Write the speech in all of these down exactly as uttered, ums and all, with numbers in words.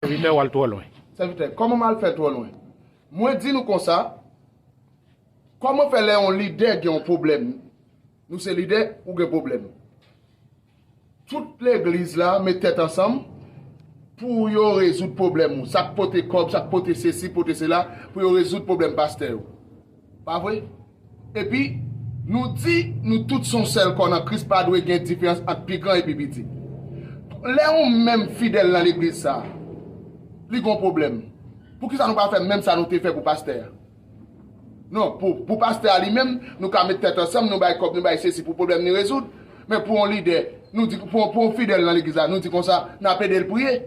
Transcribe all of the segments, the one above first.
Sèvitè, w al twò lwen. Sèvitè, kòman m al fè twò lwen? Mwen di nou konsa, kòman fè lè yon lidè gen yon pwoblèm? Nou se lidè, ou gen pwoblèm. Tout legliz la met tèt ansanm pou yo rezoud pwoblèm ou. Sa k pote kòb, sa k pote sesi, pote sela, pou yo rezoud pwoblèm pastè yo. Pa vre? Epi, nou di, nou tout se yon sèl kò nan Kris, pa dwe gen diferans ant pi gran epi piti. Lè yon menm fidèl nan legliz sa, li gon pwoblèm. Poukisa nou pa fè menm sa nou te fè pou pastè a? Non, pou, pou pastè a li menm, nou ka met tèt ansanm, nou bay kòb, nou bay sesi pou pwoblèm ni rezoud. Men pou yon lidè, nou di, pou, pou yon fidèl nan legliz la, nou di konsa, n ap ede l priye.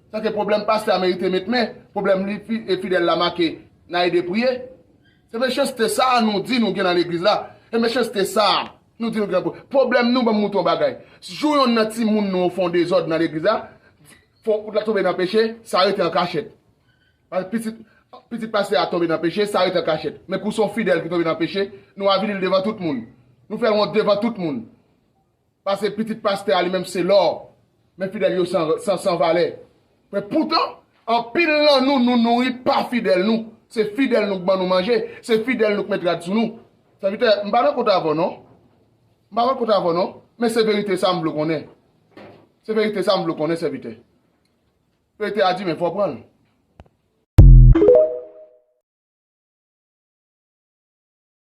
Sa ke pwoblèm pastè a merite met men, pwoblèm li fi, e fidèl la make, n a ede priye. Se mechanste sa a nou di nou gen nan legliz la. Se mechanste sa a nou di nou gen pou. Pwoblèm nou, ban m moutre yon bagay. Jou yonn nan timoun nou fè yon dezòd nan legliz la, fò, l ap tonbe nan peche, sa rete an kachèt. Pitit, pitit pastè a tonbe nan peche, sa rete an kachèt. Men kou se yon fidèl ki tonbe nan peche, nou avili l devan tout moun. Nou fè l wont devan tout moun. Paske pitit pastè a li menm se lò. Men fidèl yo san, san, san valè. Men poutan, anpil nan nou, nou nouri pa fidèl nou. Se fidèl nou k ban nou manje, se fidèl nou k met rad sou nou. Sèvitè, m pa nan kont avè w non. M pa nan kont avè w non. Men se verite sa m vle w konnen. Se verite sa m vle w konnen, sèvitè. Verite a di, men fò w pran l.